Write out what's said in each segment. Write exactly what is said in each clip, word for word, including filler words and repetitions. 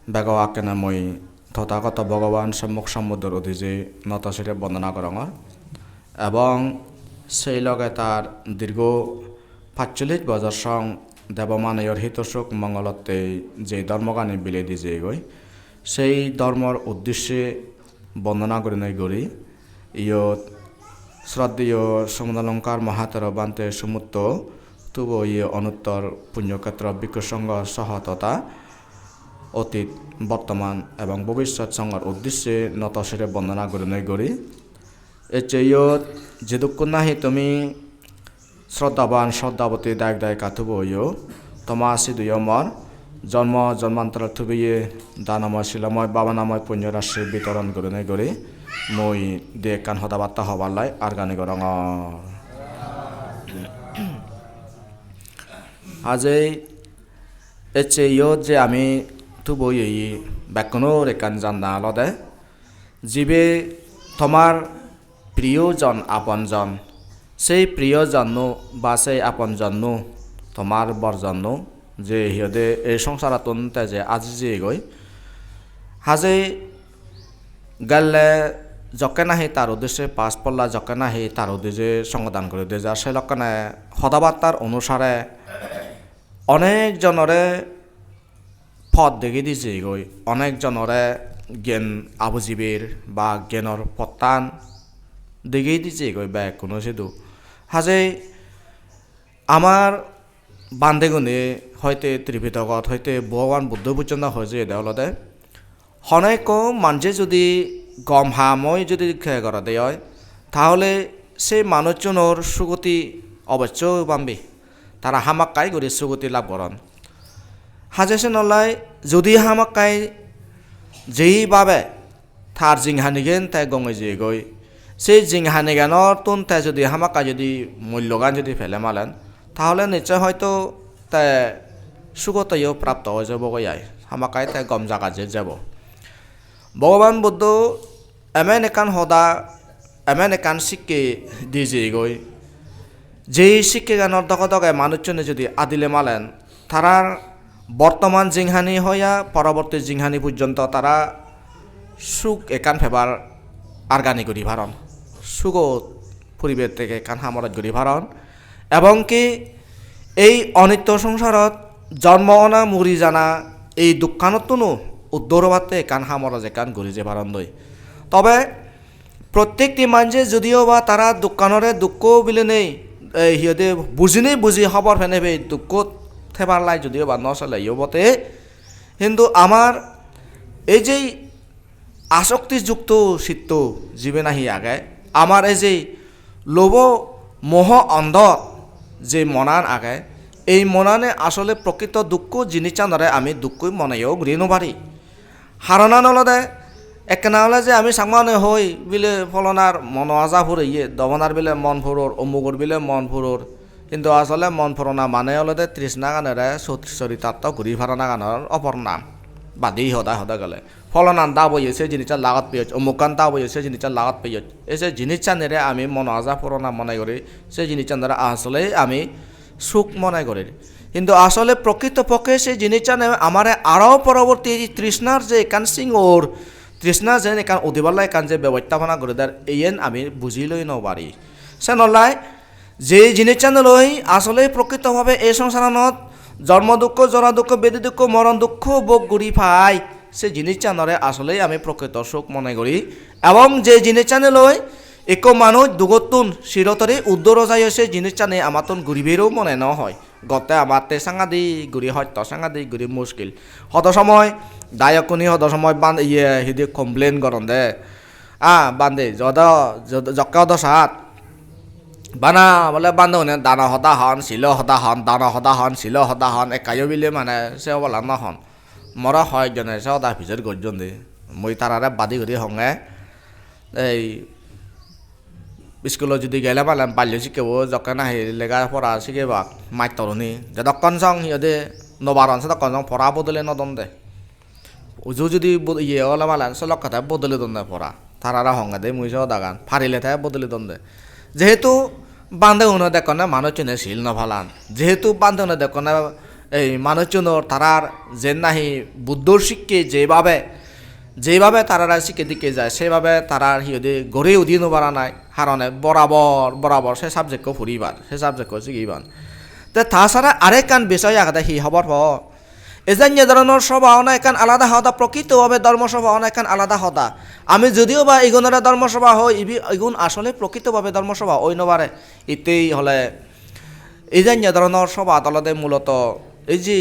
Bego akkene mui Tothagoto Bhogoban Sommok Sombuddhor udije noto sire bondona gorongor. Ebong sei loge tar dirgho pachchollish bojor song debo manuyor hito suk mongolotte je dhormogani bilei di jeyegoi, sei dhormor uddisse bondona gurinei guri, iyot sroddheyo Sumanalankar Mahathero Bhante Sumutto tubo iye Onuttor Punyokhetro Bhikkhu Songho soho totha otit, bortoman ebong bobissot songhor uddisse noto sire bondona gurinei guri. Ecche iyot jedukkun nahi tumi sroddhaban sroddhaboti dayok dayika tubo oyo, toma siduyo mor jonmo jonmantoro tubiye danomoy silomoy bhabanamoy punyo rasi bitoron gurinei guri mui di ekkan hoda batta hobar lai argani gorongor. Ajei ecche iyot je ami tubo oye bekkunor ekkan janda olode, jibe tomar priyojon, aponjon, sei priyojonno ba sei aponjonno, tomar borjonno, je hi hoide ei songsarottun te je aji jeyegoi, hajei gelle jokke nahi tar uddisse pas polla, jokke nahi tar uddisse songodan guri de jar, se lokkene hoda battar onusare onek jonore pot degei di jeyegoi, onek jonore gyan abujiber ba gyanor pottan degei di jeyegoi bekkuno sidu. Hajei amar bandegune hoite Tripitogot hoite Bhogoban Buddho pojjonto hoi jeyede olode, hono ekko manje judi gom ham oi judi ke gorede oi, tahole se manuchunor sugoti obossoi bambe, tara hamakkai guri sugoti lab goron. Haje senolai judi hamakkai jei babe tar jinghanigan te gome jeyegoi, se jinghaniganottun te judi hamakkai judi mullogan judi pele malen, tahole nichchoi hoito te sugotoyo prapto oi jebogoi ai, hamakkai te gom jagat je jebo. Bhogoban Buddho emen ekkan hoda, emen ekkan sikke di jeyegoi, jei sikkeganor doge doge manuchchune judi adile malen, tarar bortoman jinghani hoya poroborti jinghani pojjonto tara suk ekkan pebar argani guri paron, sugot puribettege ekkan hamoroj guri paron, ebong ki ei onitto songsarot jonmo ona, muri jana, ei dukkanottun uddor obatte ekkan hamoroj ekkan guri je parondoi. Tobe prottekti manje judiyo ba tara dukkanore dukko bilinei, ei, hi hoide, bujinei buji hobor penei pei dukkot thebar lai judiyo ba no sele yo bote, hintu amar ei je asokti jukto chitto jibe nahi age, amar ei je lobho moho ondho je monan age, ei monane asole prokrito dukko jinissanore ami dukko moneyo guri no pari. Haronan olode, ekkena ole je ami Changma-une hoi bile folonar mono aja pureye, dobonar bile mon puror, omugor bile mon puror. Hintu asole mon purona mane olode trishnaganore sot-, choritatto guri paranaganor opor nam. Badi hoda hoda gele. Folonan dab oye, se jinissan lagot peyoj, omukkan dab oye, se jinissan lagot peyoj. Ei se jinissanire ami mono aja purona mone guri, se jinissanire asole ami suk mone gorir. Hintu asole prokrito pokke se jinissane amare aro poroborti trishnar je ekkan singor, trishna jen ekkan udibar lai ekkan je bebostoppona guri der, iyen ami buji loi no pari. Senolai je jinissane loi asole prokrito bhabe ei songsaranot jonmo dukko, jora dukko, bedi dukko, moron dukko bhog guri pai, se jinissanore asole ami prokrito suk mone guri. Ebong je jinissane loi ekko manuj dugottun sirotore uddor o jai, se jinissani amattun guribero mone no hoi. Gotte amatte sangadik guri hosto, sangadik guri muskil. Hodo somoy dayokkune hodo somoy ban-, iye, hidi complain goronde. Ah, bhante, jodo, jodo, jokke hodo sat. Bana bole bhantegune dano hoda hon, silo hoda hon, dano hoda hon, silo hoda hon, ekkayo bile mane se obola no hon. More hoyekjone se hoda pijor gojjon de. Mui tarare badi guri honge. Ei iskulot judi gele mane ballo sikkebo jokke nahi lega pora sigebak mastoruni, jedokkon song hi hoide no paron, sedokkon song pora bodole no don de. Uju judi bo-, iye ole malen se lokke te bodole donde pora. Tarare honge de mui se hodagan. Parile te bodole donde. Jehetu bhantegune dekkone manuchchune sil no palan. Jehetu bhantegune dekkone ei manuchunor tarar jen nahi Buddhor sikke jebhabe, jebhabe tarare sikke dikke jai, sebhabe tarar hi hoide gori udi no paranai harone borabor, borabor se subject-ko puribar, se subject-ko sigibar. Te ta sara arekkan bisoy agede, hi hobor po? Ejanye dhoronor sobha ona ekkan alada hoda, prokrito bhabe dhormo sobha ona ekkan alada hoda. Ami judiyo ba igunore dhormo sobha hoi, ibi, igun asole prokrito bhabe dhormo sobha oi no pare. Ittei hole ejanye dhoronor sobhat olode muloto ei je,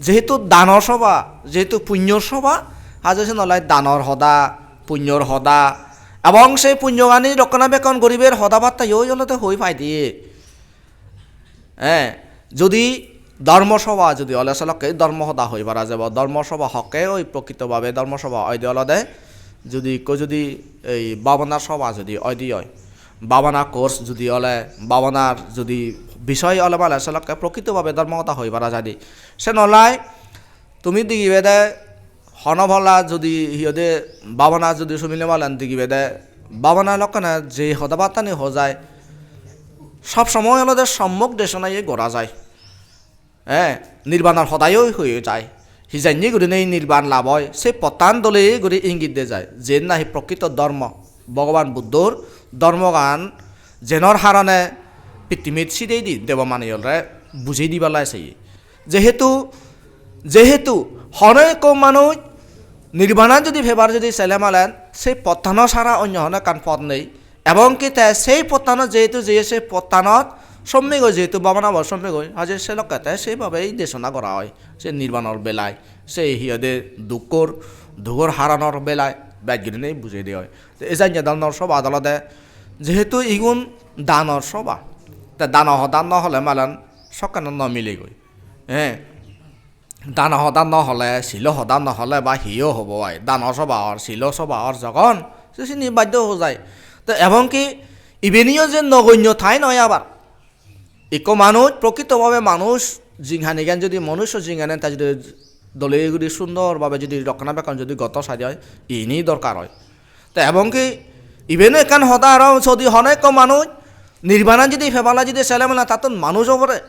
jehetu danor sobha, jehetu punyor sobha, haje sen olai danor hoda, punyor hoda, ebong se punyogani rokkona bekkon guribar hoda batta yo olode hoi pai de. Eh, judi dhormo sobha judi ole solokke dhormo hoda hoi para jebo, dhormo sobha hokke oi prokrito bhabe dhormo sobha oide olode judi ikko judi ei bhabonar sobha judi oide oi, bhabana course judi ole, bhabonar judi bisoy ole male solokke prokrito bhabe dhormo hoda hoi para jai de. Sen olai tumi digibede hono palla judi hi hoide bhabana judi sumile malen digibede bhabana lokkene je hoda battani ho jai, sob somoy olode sommok desona ye gora jai. Eh, nirbanor hodayo hoye jai. Hijenni gurinei nirban lab oi, se pottan dole guri ingit de jai. Jen nahi prokrito dhormo, Bhogoban Buddhor dhormogan jenor harone pittimit sidei di debo maniyore bujei dibar lai seye. Jehetu, jehetu hono ekko manuj nirbanan judi pebar judi sele malen, se pottano sara onyo hono ekkan pot nei. Ebong ki te sei pottanot jehetu jeye, se pottanot sommegoi, jehetu bhabanabo sommegoi, haje se lokke te sei bhabe ei desona gora oi. Se nirbanor belai, se hi hoide dukkor, dugor haranor belai, bej gurinei bujei de oi. Te ejanye dhoronor sobhat olode jehetu igun danor sobha, te dano hoda no hole malen sokkene no milegoi. Eh, dano hoda no hole, silo hoda no hole ba hiyo hobo ai. Dano sobha or, silo sobha or jogon, se sini baddo ho jai. Te ebong ki ibeniyo je nogonyo tai noi abar. Ikko manuj, prokrito bhabe manuj jinghanigan judi, manusso jinghanigan ta judi dole guri sundor bhabe judi rokkona bekkon judi goto sai de oi, ini dorkar oi. Te ebong ki iben ekkan hoda aro, jodi hono ekko manuj nirbanan jodi pebala jodi sele mela tattun manuj obode,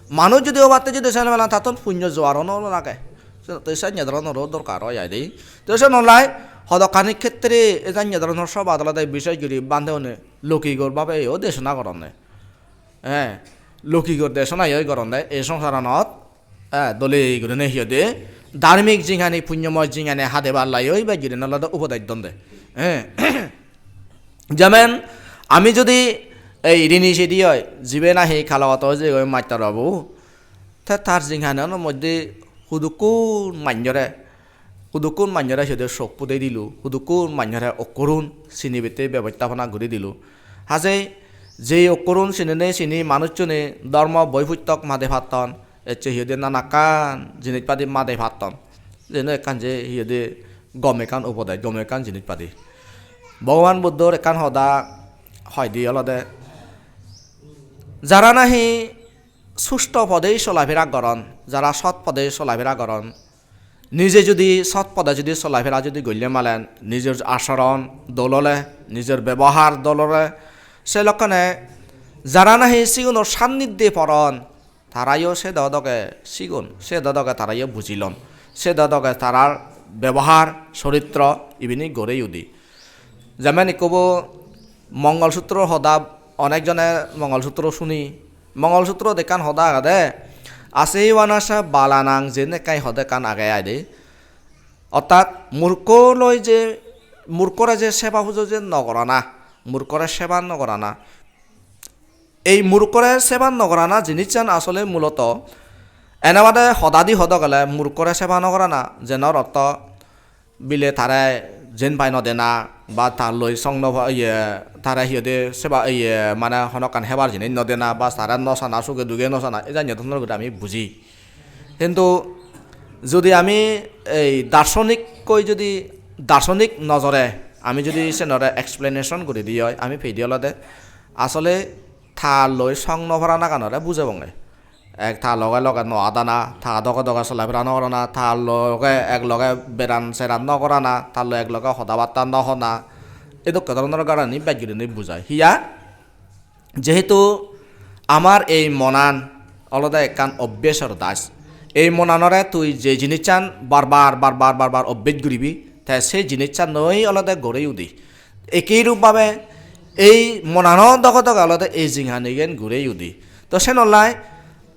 manuj jodi obatte jodi sele mela tattun punyo joar ono lage. Se, te sanye dhoronor dorkar oi ai de. Te se nolai hodokkani khetre e janye dhoronor sobhat olode bises guri bhante hone lokigor bhabe yo desona goronne. Eh, lokigor desona yo goronne ei songsaranot. Eh, dole gurinei hi hoide, dharmik jinghani, punyomoy jinghani hadebar lai oi bej gurinei olode upodes don de. Eh, jemen ami jodi ei rini sidi oi, jibe nahi kalogoto oi jeyegoi mastor babu, te tar jinghani ono moddhe hudukkun manjore, hudukkun manjore hi hoide sok pudei dilo, hudukkun manjore okkorun sinibatte bebottapona guri dilo. Haje je okkorun sinene sini manuchchune dhormo boi puttok made patton, ecche hi hoide nanakkan jinis padi made patton. Jeno ekkan je hi hoide gom ekkan upodes, gom ekkan jinis padi. Bhogoban Buddhor ekkan hoda hoide olode, jara nahi susto pode solafera goron, jara sot pode solafera goron, nije judi sot pode judi solafera judi golle malen, nijor asoron dol ole, nijor bebohar dol ole, se lokkene jara nahi sigunor sannidhye poron, tarayo se dodoge sigun, se dodoge tarayo bujilon, se dodoge tarar bebohar, soritro ibini gorei udi. Jemen ikko bo Mongol Sutro hoda, onek jone Mongol Sutro suni. Mongol Sutrot ekkan hoda agede, "Ase vanasa balanang" jen ekkan hoda ekkan age ai de. Ortat murkho loi je, murkhore je seba pujo je no gorana, murkhore seba no gorana. Ei murkhore seba no gorana jinissan asole muloto ene bade hodadi hodo gele murkhore seba no gorana, jenor ortho bile tare jen pai no dena, ba tar loi song no pa-, iye, tare hi hoide seba, iye, mane honokkan hebar jinis no dena, ba tare no sana, suge duge no sana, e janye dhoronor guri ami buji. Hintu judi ami ei darsonik koi judi, darsonik nojore ami judi senore explanation guri di oi, ami pedi olode asole tar loi song no paranaganore bujebonge. Ek ta loge loge no adana, ta doge doge solafera no gorana, ta loge ek loge beran seran no gorana, ta loge ek loge hoda batta no hona. Edokke dhoronor garani bej gurinei bujai. Hiya? Jehetu amar ei monan olode ekkan obbesor das. Ei monanore tui je jinissan bar bar, bar bar, bar bar obbej guribi, te se jinissannoi olode gorei udi. Ekei rup bhabe ei monano doge doge olode ei jinghanigan gorei udi. To senollai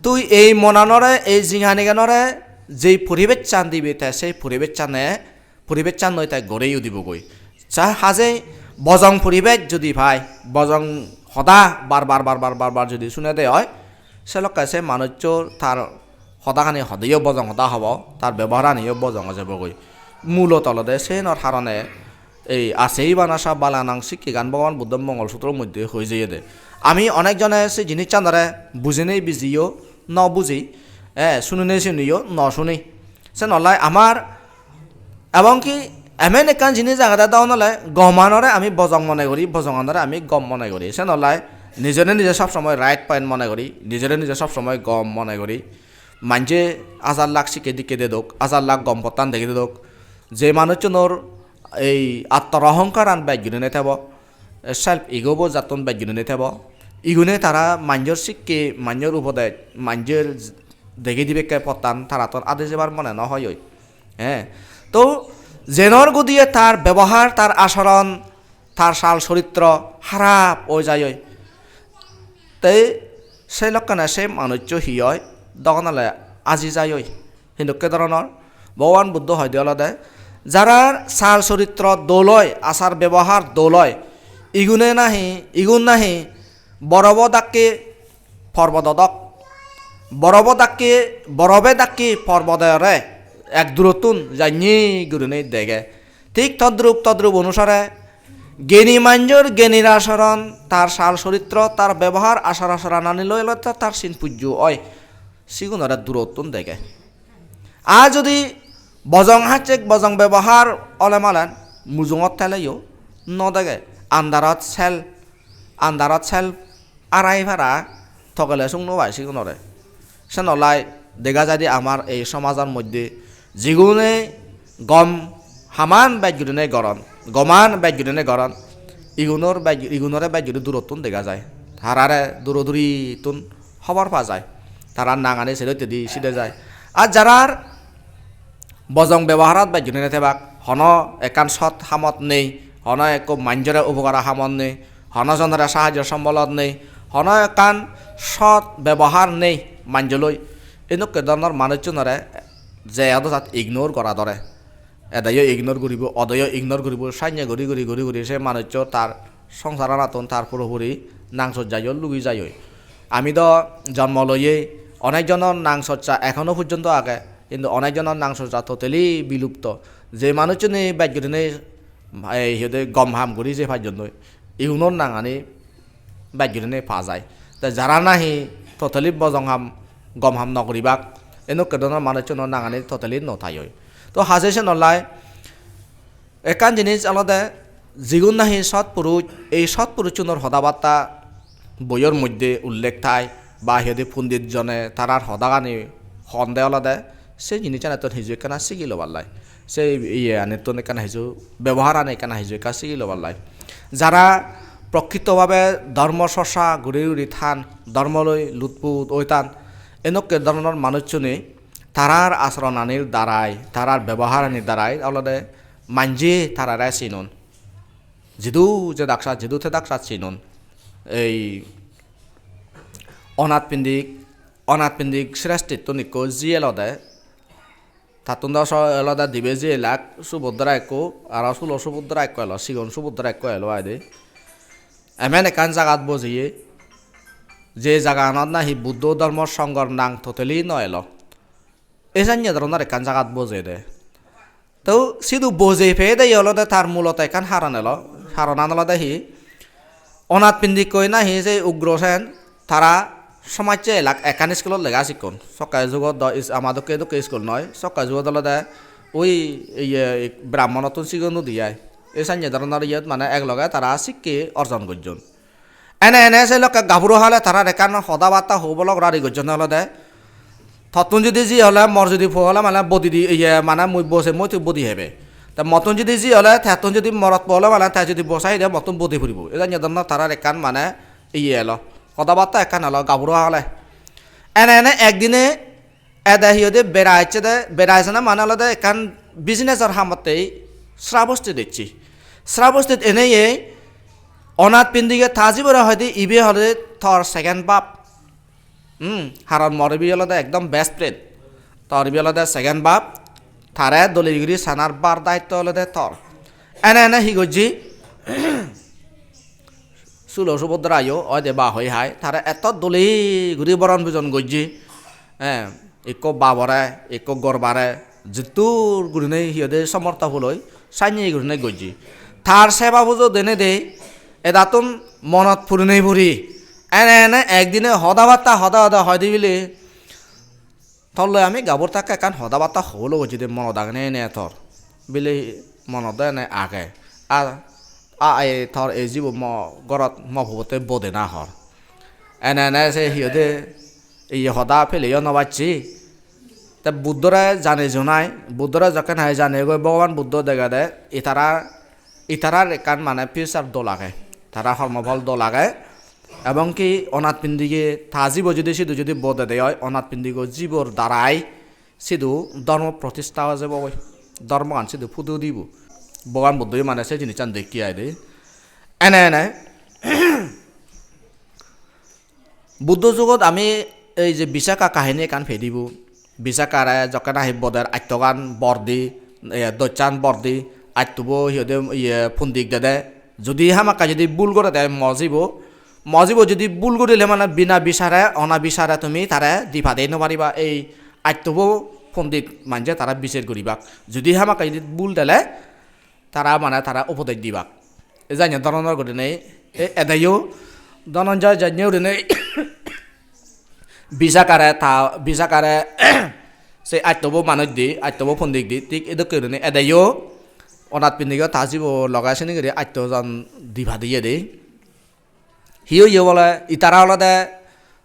tui ei monanore, ei jinghaniganore jei poribessan dibi, te sei poribessane, poribessannoi te gorei udibogoi. Sa hajei bojong poribes judi pai, bojong hoda bar bar, bar bar, bar bar judi sunede oi, se lokke se manucchor tar hodagani hodeyo bojong hoda hobo, tar beboharaniyo bojong oi jebogoi. Mulot olode senor harone ei asei banasa balanang sikkegan Bhogoban Buddho Mongol Sutro moddhe hoi jeyede. Ami onek jone se jinissanore bujinei bijiyo no buji, eh, suninei suniyo no suni. Senollai amar ebong ki emon ekkan jinis agede, dogon ole gomanore ami bojong mone guri, bojonganore ami gom mone guri. Senollai nijore nije sob somoi right point mone guri, nijore nije sob somoi gom mone guri. Manje hajar lakh sikke dikke dedok, hajar lakh gom pottan dege dedok. Je manucchunor ei attor ohongkaran bej gurinei thebo, self ego bo jattun bej gurinei thebo, igune tara manjor sikke, manjor upodes, manjor dege dibekke pottan tarattun adi jebar mone no hoyoi. Eh, to jenor gudiye tar bebohar, tar asoron, tar sal soritro harap oi jayoi. Te se lokkene se manuccho hi oi, dogon ole aji jayoi. Hindokke doronor Bhogoban Buddho hoide olode, jarar sal soritro dol oi, asar bebohar dol oi, igune nahi, igun nahi borobo dakke porbodo dok. Borobo dakke, borobe dakke porbodore ek durottun janye gurinei dege. Thik todrup, todrup onusare geni manjor genir asoron, tar sal soritro, tar bebohar, asar asoranani loi loi tar sin pujjo oi. Sigunore durottun dege. Ar judi bojong hachchek, bojong bebohar ole malen mujungot teleyo no dege. Andarot sel, andarot sel arai para togele sung no pai sigunore. Senollai dega jaide amar ei somajor moddhe jigune gom haman bej gurinei goron, goman bej gurinei goron, igunor bej, igunore bej guri durottun dega jai. Tarare duro durittun hobor pa jai. Tara nangani sero hittedi side jai. Ar jarar bojong beboharot bej gurinei thebak, hono ekkan sot hamot nei, hono ekko manjore upokara hamot nei, hono jonore sahajjo sombolot nei, hono ekkan sot bebohar nei manjoloi. Enokke dhoronor manucchunore je odo jat ignore gora dore. Edeyo ignore guribo, odeyo ignore guribo, sanye guri guri guri guri se manuccho tar songsaranattun tar puropuri nang sojjayo lugi jayoi. Ami do jonmo loyei onek jonor nang sojja ekhono porjonto age, hintu onek jonor nang sojja totally bilupto. Je manucchune bej gurinei ei hi hoide gom ham guri jei pajjonnoi, igunor nangani bej gurinei pa jai. Te jara nahi totally bojong ham, gom ham no guribak, enokke dhoronor manucchuno nangani totally no thai oi. To haje senollai ekkan jinis olode, jigun nahi sot puruj, ei sot puruchunor hoda batta boiyor moddhe ullekh thai, ba hi hoide pondit jone tarar hodagani honde olode, se jinisanittun hiju ekkana sigi lobar lai. Se iyanittun ekkana hiju, beboharani ekkana hiju ekka sigi lobar lai. Jara prokrito bhabe dhormo chorcha guri guri than, dhormo loi lutput oi than, enokke dhoronor manucchune tarar asoronanir darai, tarar beboharanir darai olode manje tarare sinon. Jidu jedak sat, jidu thedak sat sinon. Ei Onath Pindik, Onath Pindik srestittun ikko ji elode, tattun do so elode dibe ji elak, Subodra ikko, aro sulo Subodra ikko elo, sigon Subodra ikko elo aide. Emen ekkan jagat bojeye, je jaganot nahi Buddho dhormo songhor nang totally no elo. Ei sanye dhoronor ekkan jagat bojede. To sidu bojei peyede olode tar mulot ekkan haron elo. Haronan olode hi? Onath Pindikkoi nahi se Ugrosen tara somajje elak ekkan iskulot lega sikkon. Sokke jugot do is-, ama dokke dokke iskul noi. Sokke jugot olode ui iye Brahmonottun sigon udi ai. Ei sanye dhoronor iyot mane ekloge tara sikke orjon gojjon. Ene ene se lokke gaburo hale tarar ekkan hoda batta hobolok rari gojjonne olode, "Tottun judi ji ole, mor judi po ole mane bodi di, iye, mane mui bose mui tui bodi hebe. Te mottun judi ji ole, tettun judi morot po ole mane te judi bosai de mottun bodi puribo." Ejan ye donna tarar ekkan mane iye elo. Hoda batta ekkan elo gaburo hale. Ene ene ekdine Ede hi hoide bera ecche de, bera ejana mane olode ekkan business-or hamottei Srabostit ecche. Srabostit eneye Onath Pindige ta jibore hoide ibe olode tor second bap. Hmm, haron mor ibe olode ekdom best friend. Tor ibe olode second bap. Tare dole guri sanar bar daitto olode tor. Ene ene hi gojje? Sulo Subodra yo oide ba hoi hai. Tare etto dole guri boron bujon gojje. Eh, ikko babore, ikko gorbare, jittur gurinei hi hoide somortho puloi, sanye gurinei gojje. Tar seba pujo denei de, edattun monot purinei puri. Ene ene ekdine hoda batta hoda hoda hoide bile, "Tolloi ami gabur thakke ekkan hoda batta hobolo gojje de monot agene ene tor." Bile monot do ene age. A, a, e tor ei jibo mo gorot mo pubotte bode na hor. Ene ene se hi hoide iye hoda peleyo no bacche. Te Buddhore jane jonai, Buddhore jokken hai jane goi Bhogoban Buddho degede, itara, itarar ekkan mane future dol age, tara hormo phol dol age, ebong ki Onath Pindige ta jibo judi sidu judi bodede oi, Onath Pindigo jibor darai sidu dhormo protistha oi jebo goi, dhormogan sidu pudu dibo. Bhogoban Buddho mane se jinissan dekke ai de. Ene ene Buddho jugot ami ei je Visakha kahini ekkan pedibo. Visakhare jokke nahi boder attogan bor di, e, dochan bor di, attobo hi hoide, iye, pundik dede. Judi hamakkai judi bul gorede mo jibo, mo jibo judi bul gorile mane bina bisare, ona bisare tumi tare di padei no pariba. Ei attobo pundik manje tara biser guribak. Judi hamakkai judi bul dele, tara mane tara upodes dibak. E janye doronor gurinei, e edeyo Dhananjay janye gurinei Visakhare ta, Visakhare se attobo manuj di, attobo pondik di, thik edokke gurinei edeyo Onath Pindigo ta jibo loge seni guri atto jon di padeye de. Hi oye bole, itara olode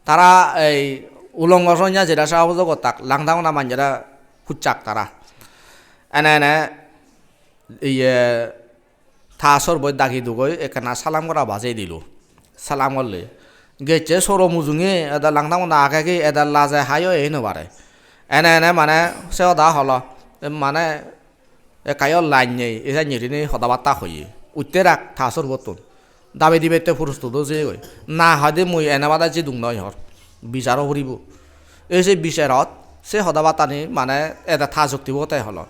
tara ei ulongo sonya jera sa obojogo tak langdang ona manjere huchchak tara. Ene ene iye ta sorboi dagi dugoi ekkena salam gora bajei dilo. Salam golle. Gecche soro mujunge eda langdang ona age ki eda laje hayo ei no pare. Ene ene mane se hoda holo. Mane ekkayo laj nei, e janye rini hoda batta hoye. Utte rak ta sorbottun. Dabe dibe te purus tudo jeyegoi. Na hoide mui ene bade jidung noi hor. Bicharo puribo. Ei se bicharot se hoda battani mane ede ta jukti bo te holo.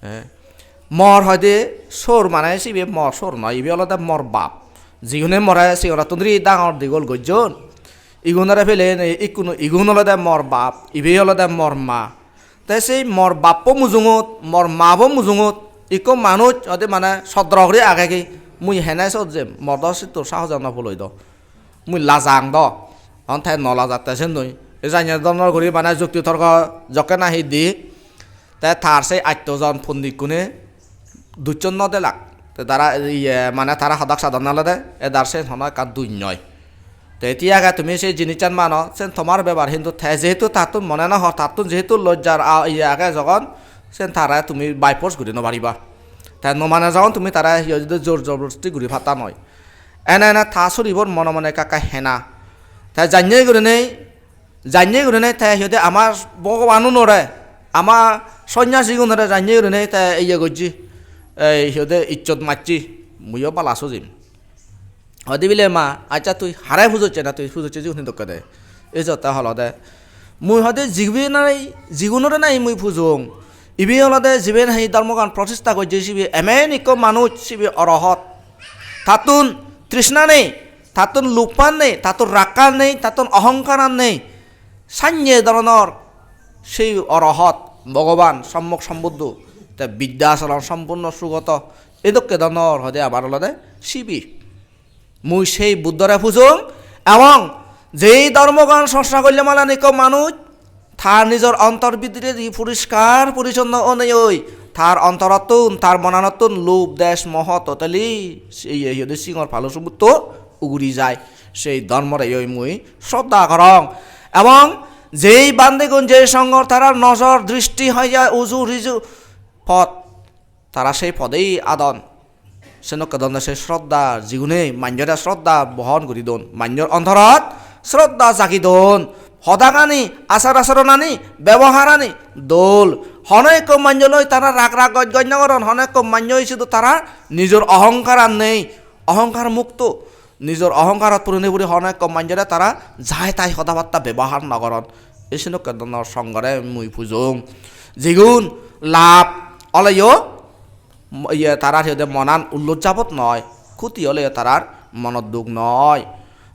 Eh. Mor hoide sor mane sibe mor sor noi, ibe olode mor bap. Jigune more sigonottun ri dangor digol gojjon. Igunore pele nei ikkunu igun olode mor bap, ibe olode mor ma. Te sei mor bappo mujungot, mor mabo mujungot ikko manuj hoide mane sodro guri agegi, mui hene sot jem, mor do sitto sahos no puloi do. Mui lajang do. Hon te no lajatte sennoi. E janye dor dor guri mane jukti torko jokke nahi di. Te tar sei atto jon pondikkune ducchon no delak. Te tara iye mane tara hodak sadonne olode edar sen hono ekkan duj noi. Te eti age tumi se jinissan mano, sen tomar bebar, hintu te jehetu tattun mone no hor, tattun jehetu lojjar a-, iye age jogon, sen tare tumi by force guri no pariba. Te no mane jogon tumi tare hi hoide jor jobordosti guri patta noi. Ene ene ta soribor mone mone ekka ekka hena. Te janye gurinei, janye gurinei te hi hoide ama Bhogobanunore, ama sonyasigunore janye gurinei te iye gojje, ei hi hoide ijjot macche, muiyo bala sojim. Hoide bile ma, accha tui hare pujocche na, tui pujocche jigun hi dokke de. Ei jotte holode. Mui hoide jibe nai, jigunore nai mui pujong. Ibe olode jibe nahi dhormogan protista gojje sibe emen ikko manuj sibe orohot. Tattun trishna nei, tattun lubhan nei, tattun rakkan nei, tattun ohongkaran nei. Sanye doronor sei orohot Bhogoban Sommok Sombuddho, te bidya acharon sompurno sugoto, edokke doronor hoide abar olode sibe. Mui sei Buddhore pujong, ebong jei dhormogan chorcha golle malen ikko manuj tar nijor ontor bidiredi poriskar porichonno onei oi, tar ontorottun, tar monanottun lub, desh, moho totally iye hi hoide singor palo sumutto uguri jai. Sei dhormore oi mui shraddha gorong. Ebong jei bhantegun, jei songhor tarar nojor dristi hoiya uju riju pot, tara sei podei adon. Senokke dhoronor sei shraddha, jigune manjore shraddha bohon guri don, manjor ontorot shraddha jagi don, Hodagani, achar acharonani, beboharani dol. Hono ekko manjo loi tara rag rag goj goj no goron, hono ekko manjo sidu tara nijor ohongkaran nei, ohongkar mukto. Nijor ohongkarot puri nei puri hono ekko manjore tara jai tai hoda batta bebohar no goron. Ei senokke dhoronor songhore mui pujong. Jigun lab oleyo, mo-, iye, tarar hi hoide monan ullot jabot noi, khuti oleyo tarar monot duk noi.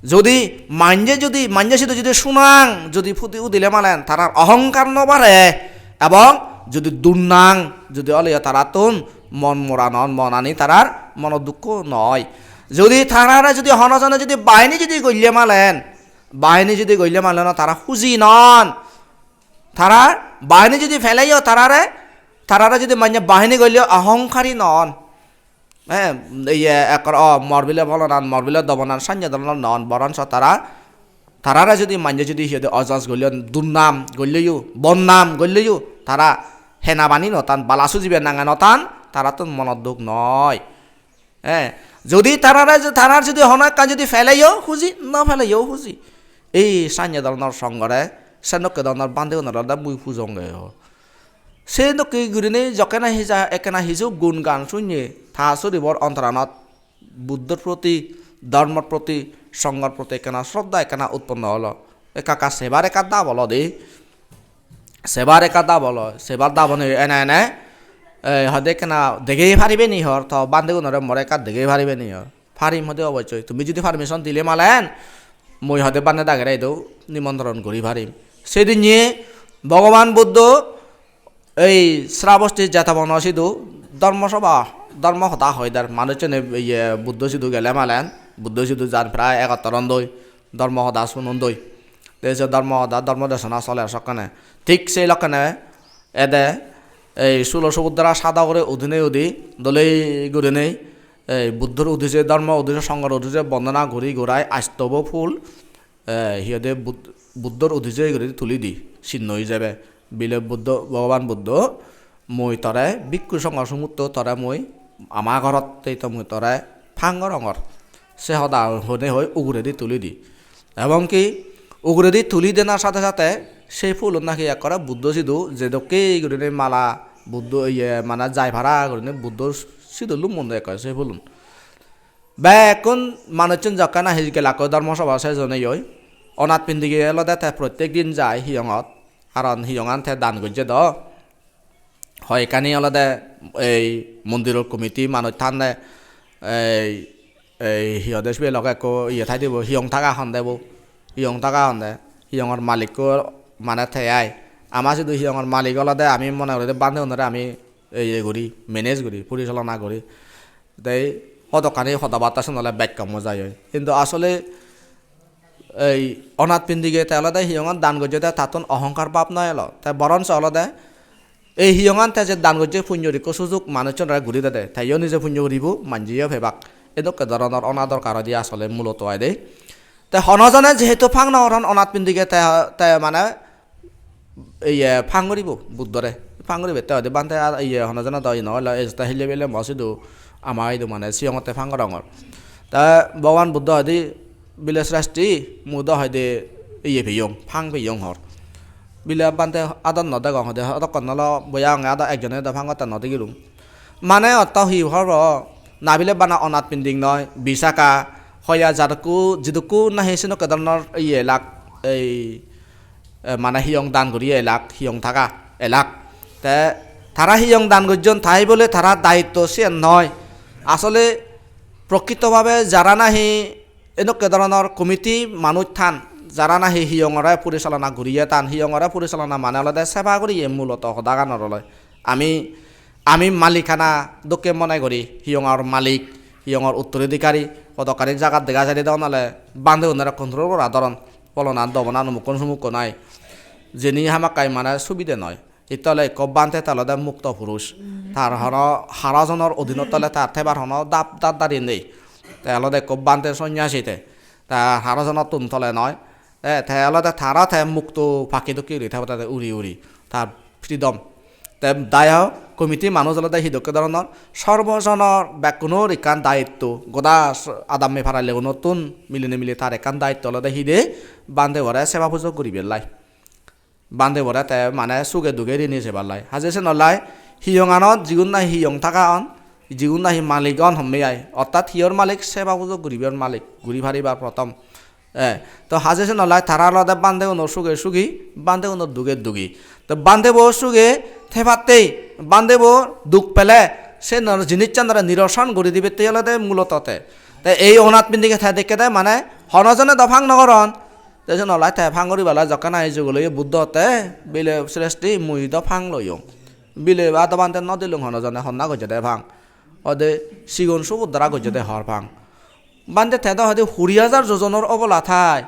Jodi manje, jodi manje sidu jodi sunang, jodi pudi udile malen tarar ohongkar no bare, ebong jodi dunnang, jodi oleyo tarattun mon moranon, monani tarar monot dukko noi. Jodi tarare jodi hono jone jodi bahini jodi golle malen, bahini jodi golle malen tara huji non. Tara bahini jodi peleyo tarare, tarare jodi manye bahini golle ohongkari non. Eh, iye ekkor, o, mor bile bolonan, mor bile dobonan, sanye dhoronor non, boronso tara, tarare jodi manye jodi hi hoide ojos golle, dunnam golleyo, bonnam golleyo, tara hena bani no tan, bala sujibe nange no tan, tarattun monot duk noi. Eh, jodi tarare, tarar jodi hono ekkan jodi peleyo huji, no peleyo huji. Ei sanye dhoronor songhore, senokke dhoronor bhantegunore olode mui pujonge o. Senokke gurinei jokkene hija, ekkena hiju gun gan sunye, ta soribor ontoranot Buddhor proti, dhormor proti, songhor proti ekkena sroddha ekkena utponno olo. Ekka ekka sebar ekka dab olode. Sebar ekka dab olo, sebar dabone ene ene, eh, hoide ekkena degei paribe ni hor, to bhantegunore more ekka degei paribe ni hor. Parim hoide obossoi. Tumi jodi permission dile malen, mui hoide bhante dagere idu nimontron guri parim. Sedinne Bhogoban Buddho ei Srabosti Jetobon sidu dhormo sobha, dhormo hoda hoi der. Manuchchune iye Buddho sidu gele malen, Buddho sidu jan prai egottor ondoi, dhormo hoda sunondoi. Te se dhormo hoda, dhormo desona soler sokkene. Thik sei lokkene ede ei sulo subudra sada ugure udinei udi, dole gurinei ei Buddhor udije, dhormo udije, songhor udije bondona guri gurai astobo phul, eh, hi hoide Bud-, Buddhor udije guri tuli di, sinno ijebe. Bile Buddho, Bhogoban Buddho, mui tore bhikkhu songho sumutto tore mui ama ghorot tei to mui tore phang gorongor. Se hoda hone hoi uguredi tuli di. Ebong ki uguredi tuli denar sate sate se phulun naki ekkore Buddho sidu jedokke gurinei mala Buddho iye mane jai para gurinei Buddho sidu lumonde ekkore se phulun. Bekkun manuchchun jokke nahi gelakko dhormo sobha sejone oi, Onath Pindige olode te prottek din jai hiyongot, karon hiyongan te dan gojje do. Hoi ekkani olode ei mondiror committee manuj than de, ei, ei hi hoide sibe loge ekko iye thai dibo, hiyong thaga hon de bo, hiyong thaga hon de, hiyongor malikko mane te ai. Ama sidu hiyongor malik olode ami mone guri de bhantegunore ami iye guri, manage guri, porisalona guri. Te hodokkani hoda batta sunole bekka moja oi. Hintu asole ei Onath Pindige te olode hiyongan dan gojje de tattun ohongkar bab no elo. Te boronso olode ei hiyongan te je dan gojje punnyor ikko sujug manuchchunore guri dede. Teyo nije punno guribo, manjeyo pebak. Edokke doronor ona dorkar oide asole muloto aide. Te hono jone jehetu phang no goron Onath Pindige te, te mane iye phang guribo Buddhore. Phang guribo te hoide bhante ar iye hono jone do iye no elo, ejette hille bile mo sidu ama idu mane siyongotte phang gorongor. Te Bhogoban Buddho hoide bile sreshti, mui do hoide iye peyong, phang peyong hor. Bile bhante adon no degong hoide, hodokkon olo boya agonge, ado ekjone do phang gotte no degilung. Mane otto hi hobo, nabile bana Onath Pindig noi, Visakha, hoya jadukku, jidukku nahi senokke doronor iye elak, ei, eh, mane hiyong dan guri elak, hiyong thaga elak. Te tara hiyong dan gojjon, tai bole tara dayitto siyen noi. Asole prokrito bhabe jara nahi enokke doronor committee manuj than, jara nahi hiyongore porisalona guriye than, hiyongore porisalona mane olode seba guriye muloto hodaganor oloi. Ami, ami malikana dokke mone guri, hiyongor malik, hiyongor uttoradhikari, hodokkani jagat dega jai de ole bhantegunore control gora doron, bolona dobona umukkun sumukkun ai. Jeni hamakkai mane subide noi. Itte ole ekko bhante te olode mukto purush. Tar hono haro jonor odinot ole tar thebar hono dap dar dari nei. Te olode ekko bhante sonyasi te. Ta haro jonottun tole noi. Te, te olode tara te mukto pakki dokke guri thebode te uri uri. Tar freedom. Te dai hok committee manuj olode hi dokke dhoronor, sorbojonor bekkunor ekkan daitto, goda s-, adamme parallegunottun milinei mili tar ekkan daitto olode hi de, bhantebore seba pujo guribar lai. Bhantebore te mane suge duge rini sebar lai. Haje senollai hiyonganot jigun nahi hiyong taka on, jigun nahi malik on homme ai, ortat hiyor malik, seba pujo guribar malik, guri paribar prothom. Eh, to haje senollai tara olode bhantegunor suge sugi, bhantegunor duge dugi. To bhantebo suge thebatte, bhantebo duk pele, senor jinissanore niroson guri dibatte olode muloto te. Te ei onath pindige te dekke de mane hono jone do phang no goron. Te senollai te phang guribar lai jokke nahi jugoloye Buddho te bile sreshti mui do phang loyong. Bile ba do bhante no dilung hono jone honna gojjede phang. Ode sigon Subodhra gojjede hor phang. Bhante te do hoide huri hajar jojonor obola thai.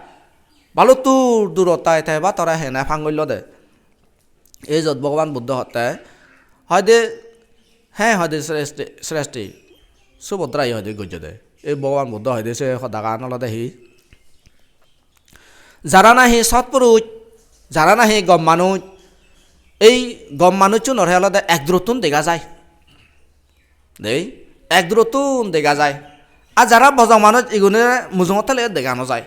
Baluttur durot thai te ba tore hene phang gollode. Ei jot Bhogoban Buddho hotte, hoide, he hoide sreshti, sreshti, Subodhra ye hoide gojjede. Ei Bhogoban Buddho hoide se hodagan olode hi? Jara nahi sotpuruj, jara nahi gom manuj, ei gom manuchunore olode ek durottun dega jai. Dei, ek durottun dega jai. Ar jara bojong manuj igune mujungot thele dega no jai.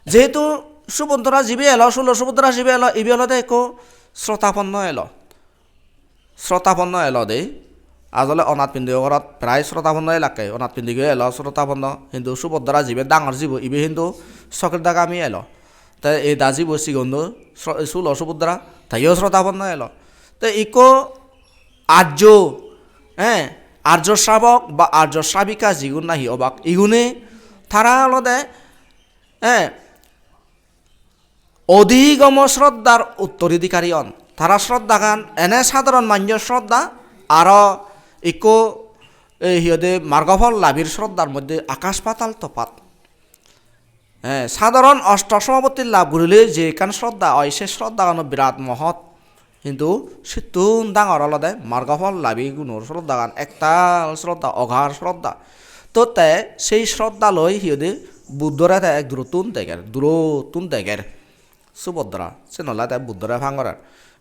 Jehetu Subodhra jibe elo, sulo Subodhra jibe elo, ibe olode ekko srotaponno elo. Srotaponno elo dei. Ajole onath pindigo gorot prai srotaponno elakke. Onath pindigo elo srotaponno. Hintu Subodhra jibe dangor jibo, ibe hintu sokridagami elo. Te ei da jibo sigon do sro-, sulo Subodhra, teyo srotaponno elo. Te ikko arjo, eh, arjo srabok ba arjo srabika jigun nahi obak, igune tara olode, eh, odhigomo sroddhar uttoridhikari on. Tara sroddhagan ene sadharon manjor sroddha, aro ikko, eh, hi hoide margophol labir sroddhar moddhe akash patal topat. Eh, sadharon osto somapotti lab gurile je ekkan sroddha oi, se sroddhagano birat mohot. Hintu sittun dangor olode margophol labi gunor sroddhagan, ektal sroddha, ogar sroddha. To te sei sroddha loi hi hoide Buddhore te ek durottun deger, durottun deger. Subodhra, sen olode Buddhore phang gorer.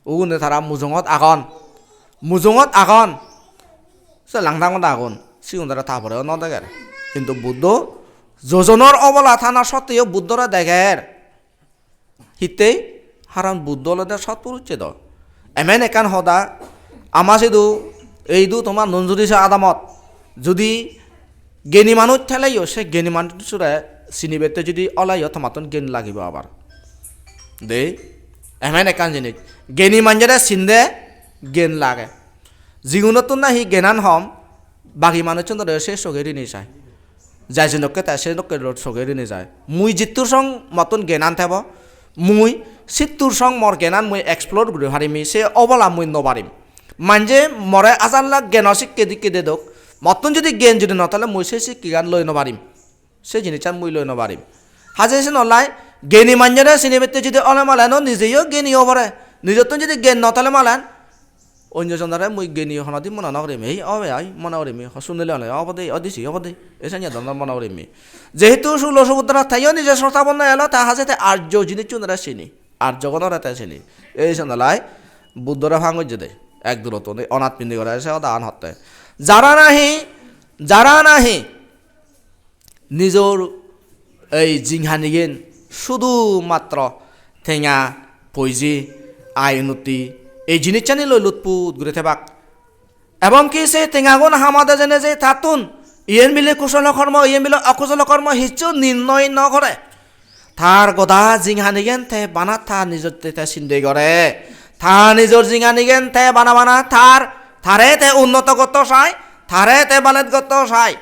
Ugune tara mujungot agon. Mujungot agon. Se langdangot agon. Sigun tara ta poreyo no deger. Hintu Buddho jojonor obola thana sotteyo Buddhore deger. Hittei? Haron Buddho olode sotpurusse do. Emen ekkan hoda, ama sidu, eidu tomar Nunjuri se adamot, judi geni manuj theleyo, se geni manujore sinibette judi oleyo tomattun gen lagibo abar. De, emen ekkan jinis. Geni manjore sinde gen lage. Jigunottun nahi genan hom, bagi manuchchunore se soge rini sai. Jai jenokke te se dokke rot soge rini jai. Mui jittur song mottun genan thebo, mui sittur song mor genan mui explore guri parim, se obola mui no parim. Manje more ajar lak geno sikke dikke dedok, mottun judi gen judi no thale mui se sikkegan loi no parim. Se jinissan mui loi no parim. Haje senollai geni manjore sinibette judi ole malen o nijeyo geni obore. Nijottun judi gen no thale malen, onyo jonore mui geni honodi mone no gorim, ei obe ai mone gorim, ho sunile ole obode, odisi obode, ei sanye dhoronor mone gorim. Jehetu sulo Subodhra teyo nije srotaponno elo, ta haje te arjo jinissunore sini, arjogonore te sini. Ei senollai Buddhore phang gojjede, ek durottun ei onath pindigore se hodagan hotte. Jara nahi, jara nahi nijor ei jinghanigen sudu matro tenga, poije, ai unnoti, ei jinissani loi lutput guri thebak. Ebong ki se tengagun hamade jene je tattun iyen bile kusolo kormo, iyen bile okusolo kormo hissu nirnoy no gore. Tar goda jinghanigen te bana ta nijotte te sinde gore. Ta nijor jinghanigen te bana bana tar, tare te unnoto gotto sai, tare te balet gotto sai.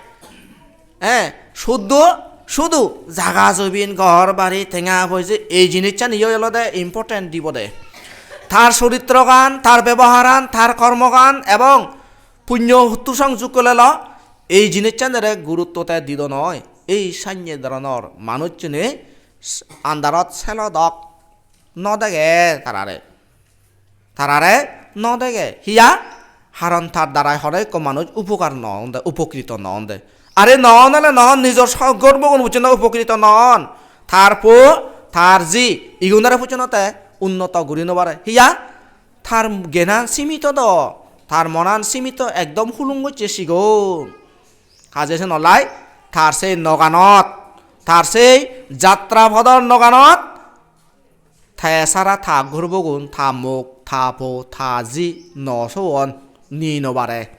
Eh, suddo, sudu jaga jobin, ghor bari, tenga poije, ei jinissani yo olode important dibode. Tar soritrogan, tar beboharan, tar kormogan ebong punyo huttu song jukkolelo, ei jinissanire gurutto te dido noi. Ei sanye dhoronor manuchchune s-, andarot selodok no dege tarare. Tarare no dege. Hiya? Haron tar darai hore ekko manuj upokar no onde, upokrito no onde. Are no onole no on, nijor so-, gorbogun pujjonto upokrito no on. Tar po, tar ji, igunore pujjonto te unnoto guri no pare. Hiya? Tar genan simito do. Tar monan simito ekdom hulung gocche sigon. Haje se nolai, tar sei noganot, tar sei jatra podor noganot, te sara ta gurbogun, ta mok, ta po, ta ji no soon, ni no bare.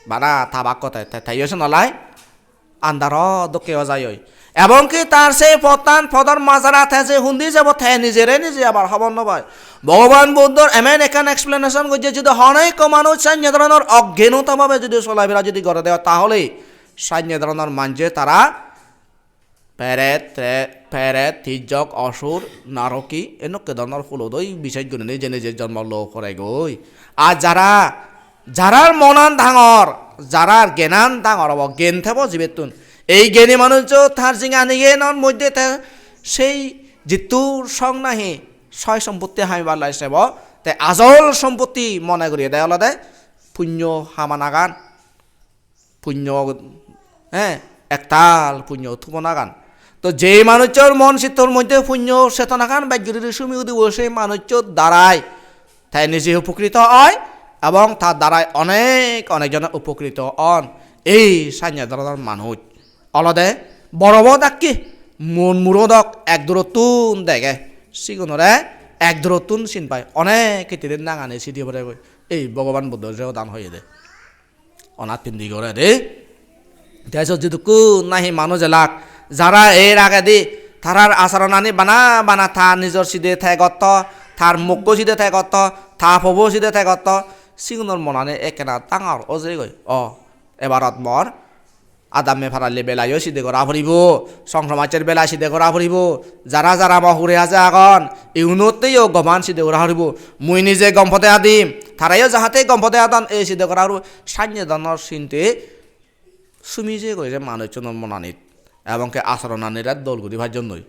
Bana ta bakko te, te, teyo se nolai. Andaro dokke o jai oi. Ebong ki tar sei pottan, podor majara te je hundi jebo te nijere nije abar hobor no pai. Bhogoban Buddhor emen ekkan explanation gojje, jodi hono ekko manuj sanye dhoronor oggenota bhabe jodi solafera jodi gore de, tahole sanye dhoronor manje tara peret, tre-, peret, tijjok, osur, naroki, enokke dhoronor hulodoi bisej gurinei jene je jonmo lo poregoi. Ar jara, jarar monan dangor, jarar gyanan dangor obo, gyan thebo jibettun. Ei gyani manujo tar jinghaniganor moddhe te sei jittur song nahi soy sompotti hamibar lai sebo, te ajol sompotti mone guriyede olode punyo hamanagan. Punyo, eh, ektal punyo thubonagan. To je manuchor mon sittor moddhe punyo chetonagan bej guri sumi udibo, se manuchor darai te nije upokrito oi ebong tar darai onek onek jone upokrito on. Ei sanye dhoronor manuj olode borobo dakke mon muro dok ek durottun dege, sigunore ek durottun sin pai, onek hittedi nangani sidi poregoi. Ei Bhogoban Buddho je hodan hoyede. Onath pindi gore de. Te sot jidukkun nahi manuj elak, jara er agedi tarar acharonani bana bana ta nijor side te gotto, tar mokko side te gotto, ta pobo side te gotto, sigunor monani ekkena dangor ojegoi. O, ebarot mor adamme paralle belayo side gora poribo, song somajjer bela side gora poribo, jara jara mo hure aje agon, igunotteyo goman side gora poribo. Mui nije gom pode adim, tarayo jahate gom pode adon, ei side gora poribo. Sanye dhoronor sinte sumi jeyegoi je manuchunor monanit, ebong ke acharonanire dol guri pajjonnoi.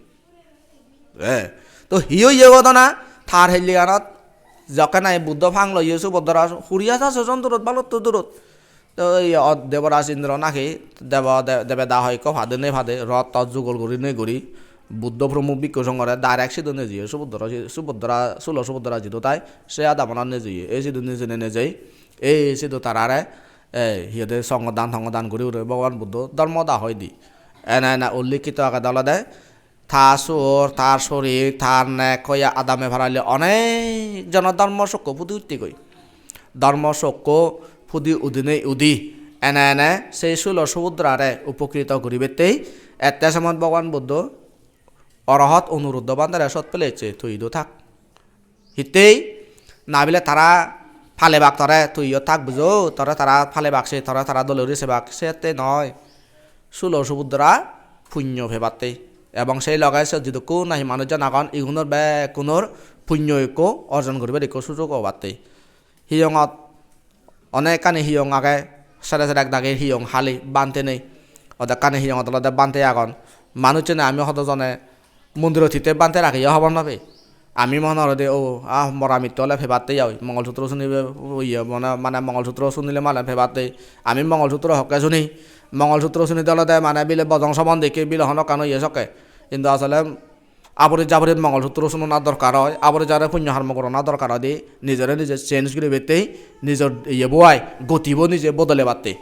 Eh, to hi oye ghotona? Tar helliganot jokke nahi Buddho phang loye Subodhra, huri hajar sojon durot, balotto durot. To ei o-, Deboraj Indro nahi debo-, de-, debeda hoi ekko pade nei pade, rot tot jugol guri nei guri, Buddho Promukh Bhikkhu Songhore direct sidu nejeye Subodhra, Subodhra, sulo Subodhra jidu tai, se adamanot nejeye. Ei sidu nejene nejei, ei sidu tarare, ei, hi hoide, songho dan, tongho dan guri guri Bhogoban Buddho dhormo da hoi di. Ene ene ullikhito agede olode, ta sur, tar sorir, tar nek hoya adamme paralle onek jonor dhormo sokko pudi uttegoi. Dhormo sokko pudi udinei udi ene ene sei sulo Subodrare upokrito guribattei ette somot Bhogoban Buddho Orohot Onuruddho bhantere sot pele ecche, tui idu thak. Hittei? Na bile tara palebak tore, tui iyot thak bujo, tore tara palebak se, tore tara dole guri sebak, sette noi. Sulo Subodra punyo pebatte. Ebong sei loge siyot jidukkun nahi manuj jon agon, igunor bekkunor punyo ekko orjon guribar ekko sujog obatte. Hiyongot onekkani hiyong age, sere sere ek dagi hiyong hali, bhante nei. Odekkani hiyongot olode bhante agon. Manuchchune ami hodojone mondirot hittei bhante ragiye hobor no pei. Ami mone gorode, o, ah, mora mitto ole pebatte oi. Mongol Sutro sunibe, iye, mane, mane Mongol Sutro sunile mane pebatte. Ami Mongol Sutro hokke suni. Mongol Sutro sunide olode mane bile bojong sobon dekke, bile honokkan oye sokke. Hintu asole aburit jaburit Mongol Sutro sunona dorkar oi, aburit jaburit punyo hormo gorona dorkar oi de, nijore nije change guribatte, nijor iye bo ai, gotibo nije bodolebatte.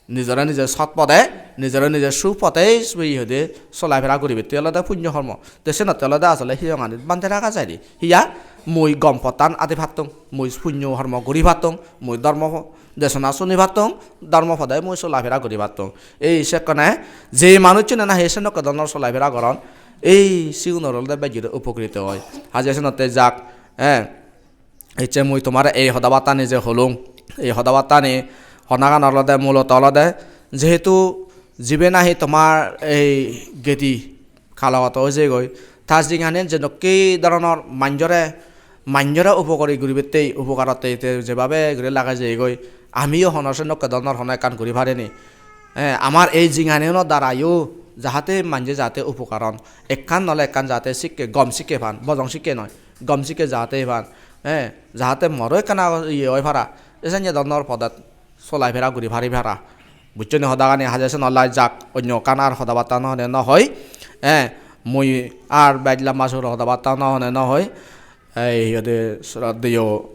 Nijore nije sot pode, nijore nije su pode, iye hoide solafera guribatte olode punyo hormo. Te senotte olode asole hiyonganit bhante raga jai de. Hiya? Mui gom pottan adi pattung, mui punyo hormo guri pattung, mui dhormo desona suni pattung, dhormo pode mui solafera guri pattung. Ei sekkene je manuchchune nahi senokke dhoronor solafera goron, ei sigunor olode bej guri upokrito oi. Haje senotte jak, eh, ecche mui tomare ei hodabattani je holung, ei hodabattani honagan olode muloto olode jehetu jibe nahi tomar ei gedi kalogoto oi jeyegoi. Ta jinghani jenokke dhoronor manjore, manjore upokari guribatte, upokarotte te jebabe guri lage jeyegoi, amiyo hono senokke dhoronor hono ekkan guri parini. Eh, amar ei jinghaniuno darayo jahate manje jahate upokar on. Ekkan nole ekkan jahate sikke, gom sikke pan, bojong sikke noi, gom sikke jahate pan. Eh, jahate moro ekkan ago-, iye oi para. Esanye dhoronor podat solai fera guri pari para. Buccho ni hodagani? Haje senollai jak, onyo ekkan ar hodabatta no hone no hoi. Eh, mui ar bej lamba sur hodabatta no hone no hoi. Ei, hi hoide, sroddheyo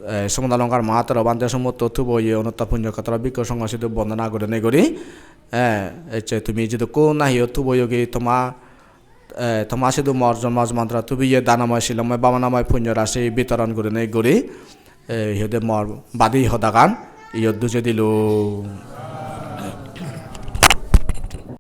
eh, Somodalongar Mahathero Bhante somotto tubo iye Onuttapon Punnokhetra Bhikkhu Songho sidu bondona gurinei guri, eh, ecche tumi jidukkun nahi o tubo yogi toma, eh, toma sidu mor jonmo jonmantoro tubiye danomoy, silomoy, bhabanamoy punyo rasi bitoron gurinei guri, eh, hi hoide mor badi hodagan iyot duje dilung.